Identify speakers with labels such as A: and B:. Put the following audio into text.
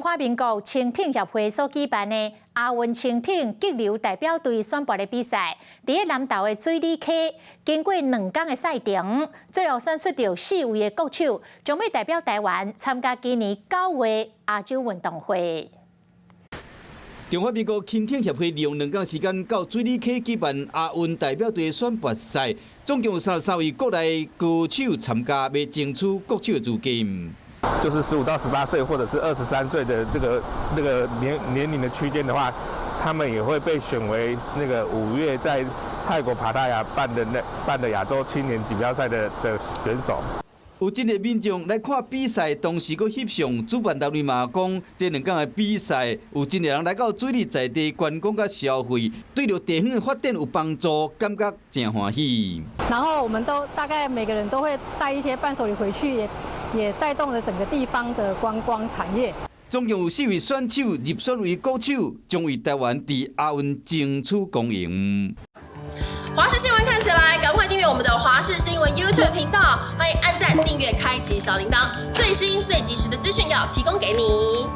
A: 華民國輕艇協會所舉辦的亞運輕艇激流代表隊選拔的比賽，佇咧南投的水里溪，經過2工的賽程，最後選出著四位的國手，將欲代表台灣參加今年9月亞洲運動會。
B: 中華民國輕艇協會利用2工時間到水里溪舉辦亞運代表隊選拔賽，總共有33位國內高手參加，欲爭取國手的資格。
C: 就是15到18歲，或者是23歲的這個年齡的區間的話，他們也會被選為那個5月在泰國帕塔亞辦的亞洲青年錦標賽的選手。
B: 有真濟民眾來看比賽，同時閣翕相。主辦單位嘛講，這兩工的比賽有真濟人來到水里在地觀光佮消費，對著地方的發展有幫助，感覺誠歡喜。
D: 然後我們都大概每個人都會帶一些伴手禮回去，也帶動了整個地方的觀光產業。
B: 總共有四位選手入選為國手，將為台灣佇亞運爭取光榮。
E: 華視新聞看起來，趕快訂閱我們的華視新聞 YouTube 頻道，歡迎按讚、訂閱、開啟小鈴鐺，最新最及時的資訊要提供給你。